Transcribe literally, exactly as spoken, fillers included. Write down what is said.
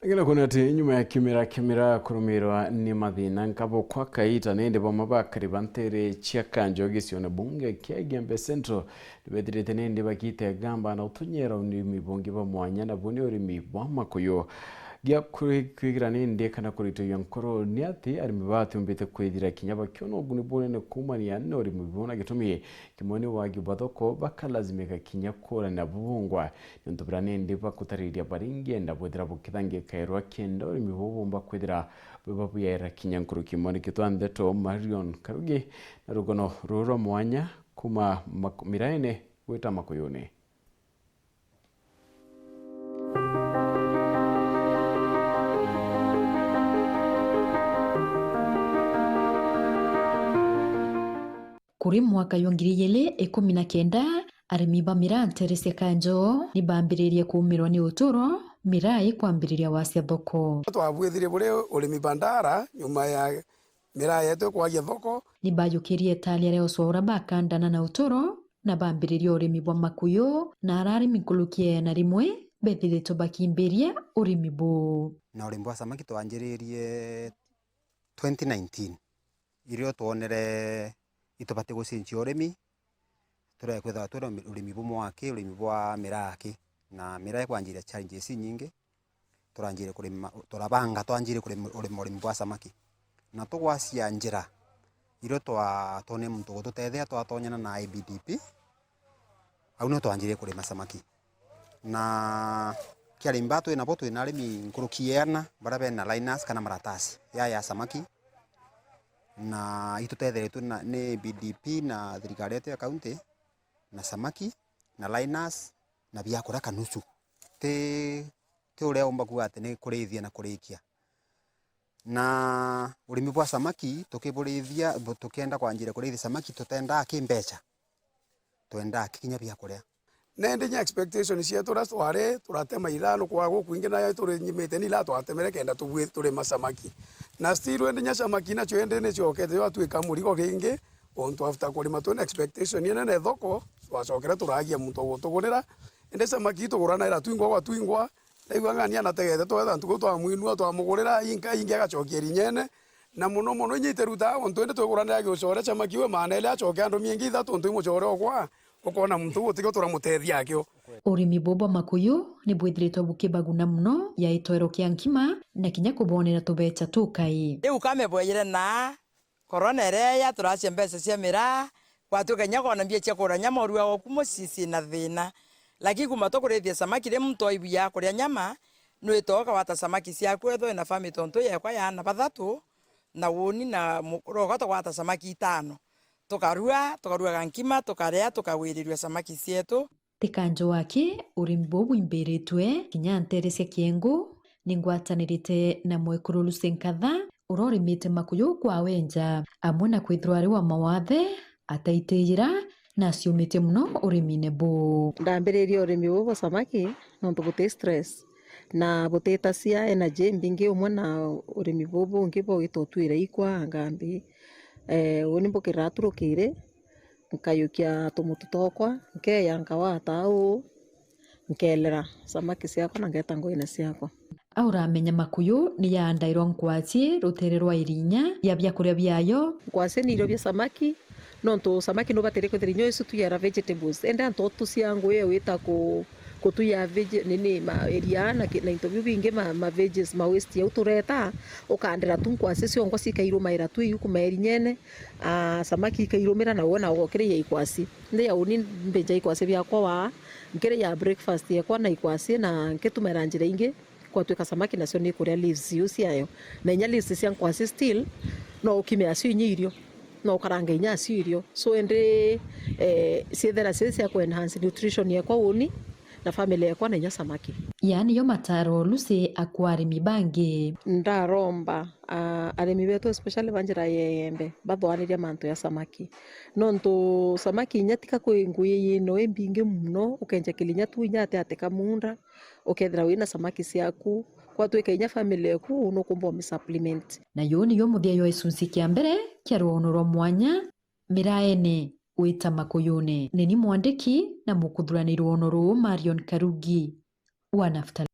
Ngina kwona ati nyuma ya kimera kimera kurumirwa ni mathina nkabo kwa kaita, nindi bamwe bakari ba ntere cia Kanjo gicione bunge kia Igembe Central nibethirite nindi bakitegamba na utunyera urimi bungi bwa mwanya, nabu ni urimi bwa makuyu. Gia kwi-, kwigira nindi kana kuritoia nkoro ni ati arimi batiumbite kwithira kinya bakiona uguni bunene kuumania na urimi buu, na gitumi kimwe ni wagi bwa thoko, bakalazimika kinya kuurania bubungwa. Niuntu bira nindi bakutariria baringienda bwithira bukithangikairwa kenda urimi buu bumba kwithira bwiba buyaira kinya nkuruki. Mwandiki twa ndeto Marion Karugi na rugono ruru rwa mwanya kuuma Mak-, Miraene gwita Makuyuni. Kuri mwaka jwa ngiri igiri ikumi na kenda, arimi ba miraa ntere cia Kanjo ni baambiririe kuumirwa ni uturo, miraa ikwambiriria wacia thoko. Twabwithirie buri urimi bandara nyuma ya miraa yetu ikwagia thoko. Ni bajukirie italia ria ucwa uria bakandana na uturo, na baambiririe urimi bwa makuyu, na ara arimi nkuruki ya igana rimwe bethiritwe bakimbiria urimi buu. Na urimi bwa samaki twanjiririe twenty nineteen, irio twonere itubati gucenjia urimi, turekwithirwa twina urimi bumwe aki, urimi bwa miraa aki, na miraa ikwanjiria challenges inyingi. Turanjire kurima, turabanga twanjire kurima, urima urimi bwa samaki. Na tugwacia njira irio twa-, twone muntu gututethia, twatonyana na I B D P, au nio twanjire kurima samaki. Na kia arimi baa twi nabo, twina arimi nkuruki ya igana baria bena liners kana maratasi ya, ya samaki. Na itutetheretwe na, ni I B D P na thirikari yetu ya county, na samaki, na liners, na biakuria kanusu. Ti, ti uria umba kuuga ati ni kurithia na kurikia. Na urimi bwa samaki, tukiburithia, bu-, tukienda kwanjira kurithia samaki, tutendaa ki mbeca. Twendaa ki kinya biakuria. Na indi nya expectation cietu uria twari, turatema iraa, nukwa gukwingi nayo turi nyimite ni iraa twatemere kenda tubwi-, turima samaki. Na still indi nya samaki nacio indi nicokete yatwika murigo ringi, untu after kurima twina expectation inene thoko, twacokere turagia muntu ugutugurira. Indi samaki ituguranaira twingwa gwa twingwa, ndaigua ng'ani anategete twetha ntuku twamwinua, twamugurira, inka ingi agacokia irinyene. Na muno muno inya iterutaa untu indi twiguranira giucore samaki we maana ile acoke andumie ingi ithatu untu i mucore okwa, ukona muntu uu utigio turamutethia akio. Urimi buu bwa makuyu ni bwithiritwe bukibaguna muno ya itwero kia nkima na kinya kubonera tubecha tukai. Riu kame bweyire na korona iria ya turacia mbeca cia miraa, gwatuika kinya kona mbia cia kugura nyama urua oku mucii cina thina. Lakini kuma tukurithia samaki, ri muntu oibu ya kuria nyama, nwita ukawata samaki ciaku, ethwa wina family tontu yekwa ya aana bathatu, na uuni na mu-, roka tugwata samaki itano. Tukarua, tukaruaga nkima, tukaria, tukawirirua samaki cietu. Ti Kanjo aki, urimi buu bwimbiritwe kinya ntere cia Kiengu, ni ngwatanirite na mwekuru Lucy Nkatha, uria urimite makuyu kwa wenja, amwe na kwithirwa ari wa mawathe, ataitijira, na aciumite muno urimine buu. Ndambiririe urimi buu bwa samaki nontu buti stress na butitacia energy imbingi umwe na urimi buu bungi bwa gwita utwire ikwa ngambi. Eh, uni mbukirira turukiri, nkayukia tumutu twakwa, nkeeya nkawata uu, nkeelera samaki ciakwa na ngeeta ngwine ciakwa. Auramenya makuyu ni yaandairwa nkwasi rutere rwa irinya ya biakuria biayo. Nkwasi ni irio bia samaki, nontu samaki nubatiri kwithira inya isu tuyara vegetables. Indi antu tucia ngugi wita ku-, kutuya vege-, nini, ma-, iria na ki-, na into biu bingi ma, ma veggies, ma waste jau tureta, ukandira tu nkwasi cionkwa cikairumaira tu iu kuma irinyene, aa, samaki ikairumira na wona ugokiria ikwasi. Ndi ya uni mbinja ikwasi biakwa waa, nkiria breakfast yekwa na ikwasi na nkitumira njira ingi, kwatwika samaki nacio ni kuria leaves iu ciayo. Na inya leaves cia nkwasi still, no ukime acio inya irio, no ukarange inya acio irio. So indi, eh, ciithira ci cia ku enhance nutrition yekwa uni, na family yekwa na inya samaki. Yaani yo mataro Lucy akwa arimi bangi. Ndaromba, ah, arimi betu especially ba njira ya Igembe bathwaniria mantu ya samaki. Nontu samaki inya tika kwi ngugi yino imbingi muno, ukenja kilinya tu inya ati ati kamunda, ukethira wina samaki ciaku, kwatwika inya family yaku nukumba umi supplement. Na yu niyo muthia jwa gicunci kia mbere kia rwono rwa mwanya Miraene gwita Makuyune. Ni ni mwandiki na mukuthurani rwono ruu Marion Karugi wa Nafta.